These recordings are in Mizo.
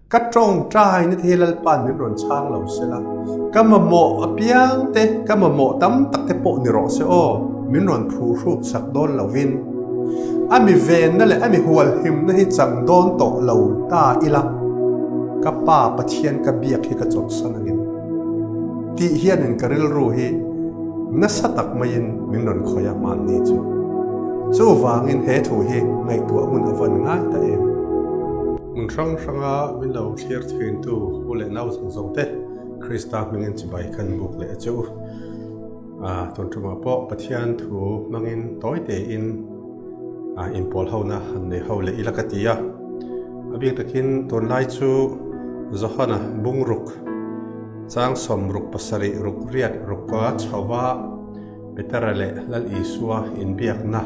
Ka tawngtaina te hi Lalpa'n min rawn chhang lo se la, ka mamawh apiang te, ka mamawh tam tak te pawh ni rawh se aw, min rawn phuhruk sak dawn lovin, a mi venna leh a mi hualhimna hi chang dawn tawh lo ta ila, ka Pa Pathian ka biak hi ka chawlhsan angin tih hianin ka rilru hi nasa tak maiin min rawn khawih a hmanni chu. Chuvangin he thu hi ngaihtuah hun a van ngai ta em? Hmun hrang hranga min lo thlir thintu u leh nau zawng zawng te Krista hmingin chibai khan buk leh a che u. Tun tumah pawh Pathian thu hmangin tawi tein inpawl hona han nei ho leh ila ka ti a. A bik takin tunlai chu Johana bungruk chang sawmruk pasarih ruk riat ruk a chho va. Petera leh Lal Isua inbiakna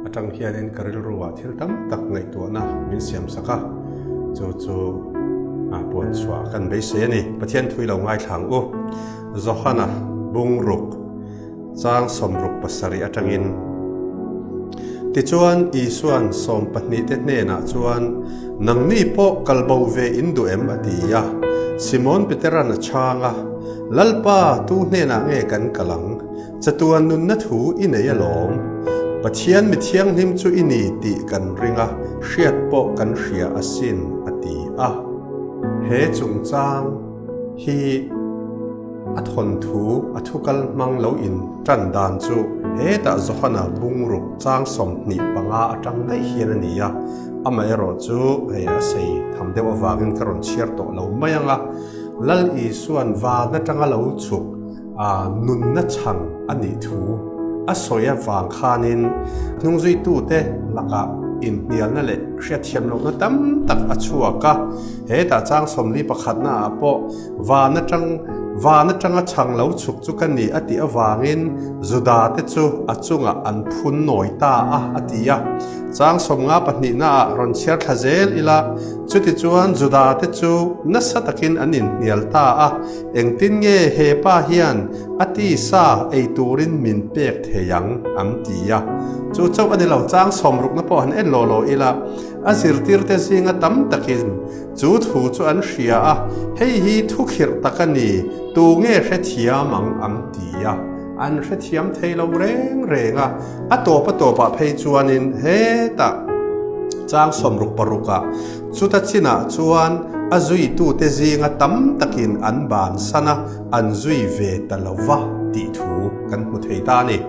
atang hianin ka rilruah thil tam tak ngaihtuahna min siam sak a, chu chu puan chhuah kan beisei a ni. Pathian thui lo ngaithla ang u. Johana bungruk chang 67 atangin, Tichuan Isuan sawmpahnihte hnenah chuan, Nangni pawh kalbo ve in duh em? a ti a. Simon Peteran a chhang a. Lalpa, tu hnenah nge kan kal ang? Chatuan nunna thu i nei alawm. Pathian mi thianghlim chu i ni tih kan ring a, hriat pawh kan hria asin, a ti a. He chungchang hi a thawnthu a thukal hmang lo in tan dan chu hetah Johana bungruk chang 25 atang daih hian a ni a, amaherawhchu hei a sei tham deuh avangin ka rawn chhiar tawh lo mai ang a. Lal Isua'n van atanga lo chhuk a nunna chhan a nih thu a sawi avang khanin hnungzuitute lakah inhnialna leh hriatthiam lohna tam tak a chhuak a. Hetah chang sawmli pakhatna ah pawh van atang van atanga chhang lo chhuk chu ka ni a tih avangin Juda te chu a chungah an phun nawi ta a a ti a. Chang sawmnga pahnihna ah rawn chhiar thla zel ila. Chutichuan Juda te chu nasa takin an inhnial ta a, Engtin nge he pa hian a tisa ei turin min pek thei ang? an ti a. Chu chauh a ni lo, chang sawmrukna pawh han en law law ila, a zirtirte zinga tam takin chu thu chu an hria a, Hei hi thukhirh tak a ni, tu nge hrethiam ang? an ti a. An hrethiam thei lo reng reng a, a tawp a tawpah phei chuanin hetah chang 66ah chuta chinah chuan a zuitute zinga tam takin an bansan a, an zui ve ta lo va tih thu kan hmu thei ta a ni.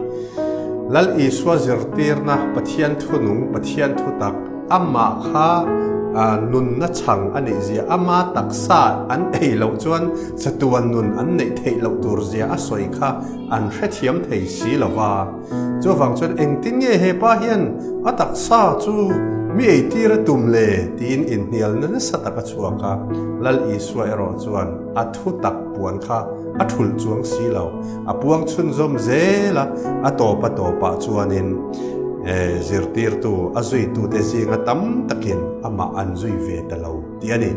Lal Isua zirtirna Pathian thunung, Pathian thutak, Amah kha nunna chhang a nih zia, ama taksa an ei loh chuan chatuan nun an neih theih loh tur zia a sawi kha an hrethiam thei si lo va. Chuvang chuan engtin nge he pa hian a taksa chu mi eitir a tum le tiin inhnialna nasa tak a chhuak a. Lal Isua erawh chuan a thutak puan kha a thulh chuang si lo. A puang chhunzawm zel a, a tawp a tawpah chuanin zirtirtu a zuitute zinga tam takin amah an zui ve ta lo tih a ni.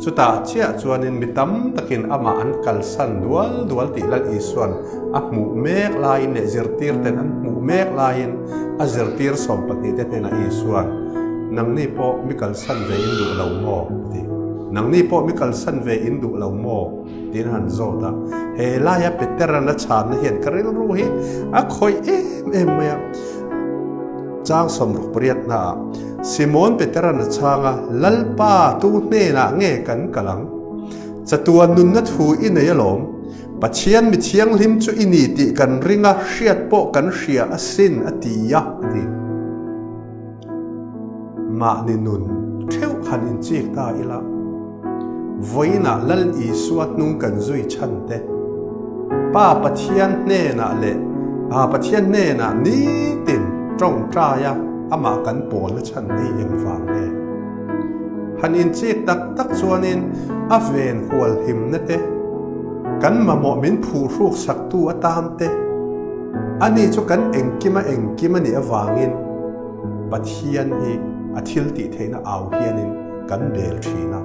Chutah chiah chuanin mi tam takin amah an kalsan dual dual tih Lal Isua'n a hmuh mek laiin leh zirtirten an hmuh mek laiin a zirtir sawmpahnihte hnenah Isua'n, Nangni pawh mi kalsan ve in duh lo maw? a ti. Nangni pawh mi kalsan ve in duh lo maw? Tiin han zawt a, he laia Petera'n a chhanna hian ka rilru hi a khawih em em mai a. Chang 68 naah Simon Petera'n a chhang a, Lalpa, tu hnenah nge kan kal ang? Chatuan nunna thu i nei alawm. Pathian mi thianghlim chu i ni tih kan ring a, hriat pawh kan hria asin, a ti a, a ti. Mahni nun theuh han inchik ta ila, vawiinah Lal Isua hnung kan zui chhan te, Pa Pathian hnenah leh Pa Pathian hnenah nitin tawngtaia amah kan pawlna chhan hi engvang nge? Han inchik tak tak chuanin a ven hualhimna te, kan mamawh min phuhruk saktu atan te, Ani chu kan engkima engkim a nih avangin Pathian hi a thil tih theihna au hianin kan bel thin a.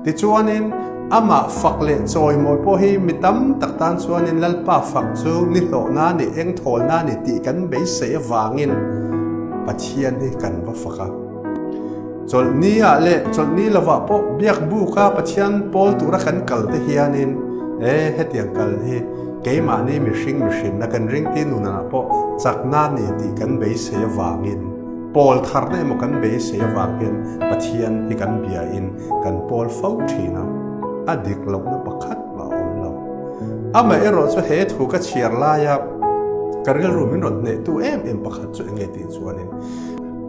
Tichuanin amah fak leh chawimawi pawh hi mi tam tak tan chuanin Lalpa fak chu ni hlawhna ni, eng thawlna ni tih kan beisei avangin Pathian hi kan va fak a. Chawlhni ah leh chawlhni lovah pawh biakbuka Pathian pawl tura kan kal te hianin e hetiang kal hi keimahni mihring mihrinna kan ringti nunah pawh chakna ni tih kan beisei avangin pawl tharna emaw kan beisei avang hian Pathian hi kan biain kan pawl fo thin a, a dik lohna pakhat mah a awm lo. Amaherawh chu he thu ka chhiar laia ka rilru min rawn hnehtu em em pakhat chu enge tih chuanin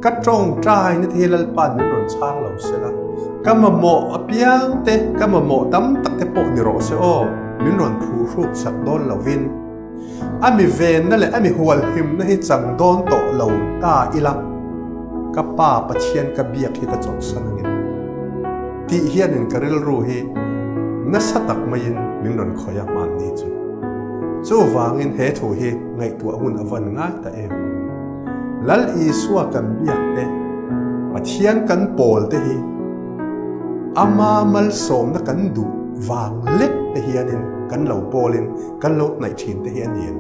Ka tawngtaina te hi Lalpa'n min rawn chhang lo se la, ka mamawh apiang te, ka mamawh tam tak te pawh ni rawh se aw, min rawn phuhruk sak dawn lovin, a mi venna leh a mi hualhimna hi chang dawn tawh lo ta ila, ka Pa Pathian ka biak hi ka chawlhsan angin tih hianin ka rilru hi nasa tak maiin min rawn khawih a hmanni chu. Chuvangin he thu hi ngaihtuah hun a van ngai ta em? Lal Isua kan biak te, Pathian kan pawl te hi Ama malsawmna kan duh vang lek te hianin kan lo pawlin kan lo hnaih thin te hi a ni em?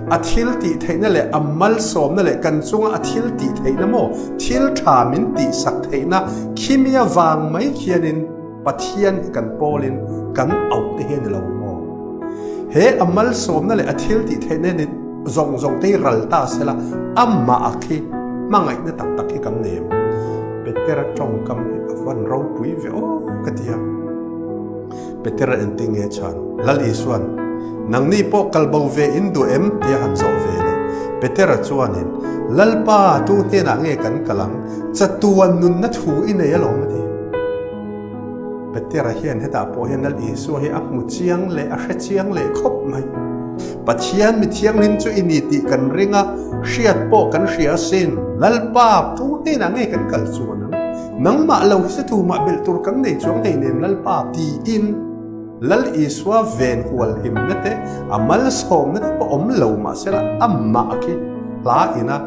A thil tih theihna leh a malsawmna leh kan chunga a thil tih theihna maw thil tha min tihsak theihna khimia vang mai khianin Pathian hi kan pawlin kan auh te hi a ni lo maw? He a malsawmna leh a thil tih theihna ni zawng zawng te hi ral ta sela, amah a khi hmangaihna tak tak hi kan nei em? Petera tawngkam hi a van ropui ve aw ka ti a. Petera engtin nge chhan? Lal Isuan, Nangni pawh kal bo ve in duh em? tia han zawh ve leh. Petera chuanin, Lalpa, tu hnenah nge kan kal ang? Chatuan nunna thu i nei alawm a ti. Petera hian hetah pawh hian Lal Isua hi a hmu chiang leh a hre chiang leh khawp mai. Pathian mi thianghlim chu i ni tih kan ring a, hriat pawh kan hria asin. Lalpa, tu hnenah nge kan kal chuan ang? Nangmah lo hi chu tumah belh tur kan nei chuang hleinem Lalpa tiin. Lal Isua ven hualhimna te, a malsawmna te pawh awm lo mahsela amah khi hla ina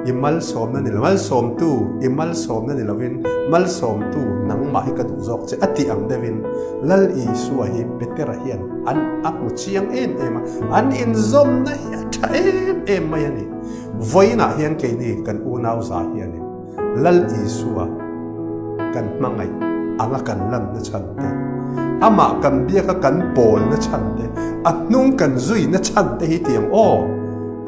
i malsawmna ni lo, malsawmtu i malsawmna ni lovin malsawmtu nangmah hi ka duh zawk che a tih ang deuhin Lal Isua hi Petera hian an a hmu chiang em em a, an inzawmna hi a tha em em mai a ni. Vawiinah hian keini kan unau za hianin Lal Isua kan hmangaih anga kan lanna chhan te, amah kan biaka kan pawlna chhan te, a hnung kan zuina chhan te hi tiang aw,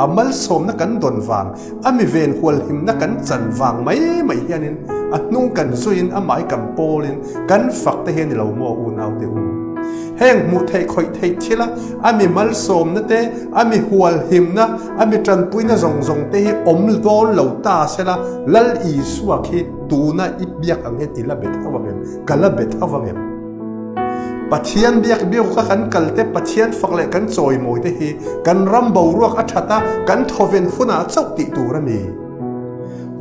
a malsawmna kan dawn vang, a mi ven hualhimna kan chan vang mai mai hianin a hnung kan zuiin amah hi kan pawlin kan fak te hi a ni lo maw unau te u. Heng hmuh theih khawih theih thila a mi malsawmna te, a mi hualhimna, A mi tanpuina zawng zawng te hi awm dawn lo ta sela, Lal Isua khi tuna i biak ang hian i la bet hauh ang em? Ka la bet hauh ang em? Pathian biak biak kha kan kal te, Pathian fak leh kan chawimawi te hi kan ram boruak a that a, kan thawven hunah chauh tih tur a ni.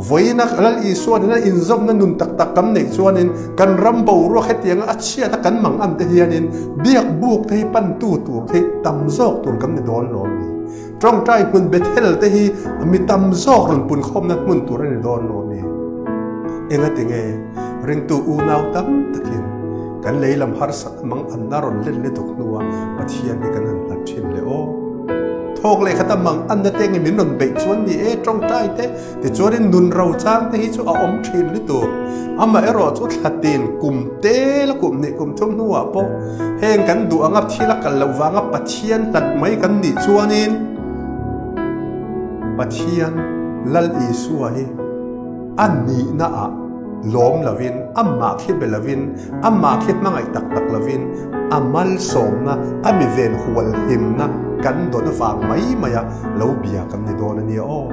Vawiina Lal Isua nena inzawmna nun tak tak kan neih chuanin kan ram boruak hetianga a chhiat a kan mang an te hianin biak buk te hi pantu tur hi tam zawk tur kan ni dawn lo a ni. Tawngtai hmun Bethel te hi mi tam zawk rawn punkhawmna hmun tur a ni dawn lo a ni. Engati nge ringtu unau tam takin kan lei lam harsat mang anna rawn let lutuk hnua Pathian hi kan han hlat thin le aw. Thawk leh khata mang anna te nge min rawn beih chuan ni e tawngtai te tichuanin nun ro chang te hi chu a awm thin lutuk. Amaherawh chu thlatin kum te la kum hnih kum thum hnuah pawh heng kan duh anga thil a kal loh vanga Pathian hlat mai kan nih chuanin Pathian Lal Isua hi a nihna ah lawm lovin, amah khi be lovin, amah khi hmangaih tak tak lovin a malsawmna, a mi ven hualhimna kan dawn avang mai mai a lo bia kan ni dawn a nia aw.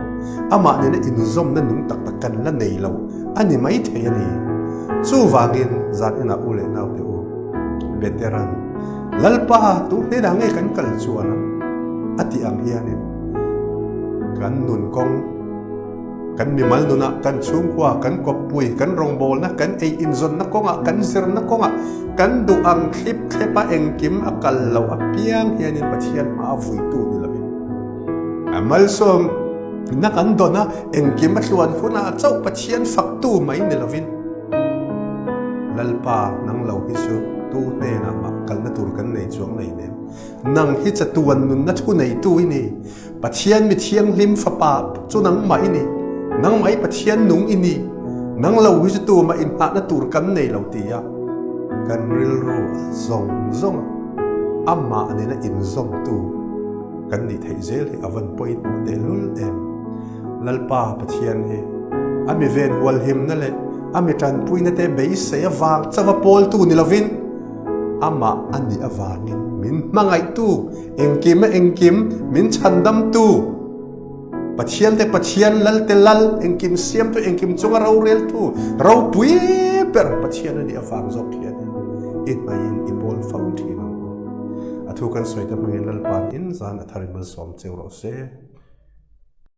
Amah nena inzawmna nung tak tak kan la nei lo a ni mai thei a ni. Chuvangin zan inah u leh naute u, Veteran, Lalpa tu hnenah nge kan kal chuan ang? a tih ang hianin kan nun kawng, Kan mimal nunah, kan chhungkua, kan kawppui, kan rawngbawlna, kan ei inzawnna kawngah, kan zirna kawngah, kan duh ang thlip thlepa engkim a kal loh apiang hianin Pathian hma a vuitu ni lovin a malsawmna kan dawn a, engkim a tluan hunah chauh Pathian faktu mai ni lovin Lalpa nang lo hi chu tu hnenah mah kalna tur kan nei chuang nei nem. Nang hi chatuan nunna thu neitu i ni. Pathian mi thianghlim Fapa chu nangmah i ni, nangmah i Pathian nung i ni. Nang lo hi chu tumah inngahna tur kan nei lo ti a, kan rilru zawng zawng amah nena inzawmtu kan nih theih zel hi a van pawimawh tehlul em. Lalpa Pathian hi a mi ven hualhimna leh a mi tanpuina te beisei avang chauha pawltu ni lovin amah a nih avangin min hmangaihtu, engkim a engkim min chhandamtu, Pathian te Pathian, Lal te Lal, engkim siamtu, engkim chunga roreltu, ropui ber Pathian a nih avang zawk hian i hmaiin i pawl fo thin ang u. A thu kan sawi te hmangin Lalpa'n in zan a thar i malsawm cheu rawh se.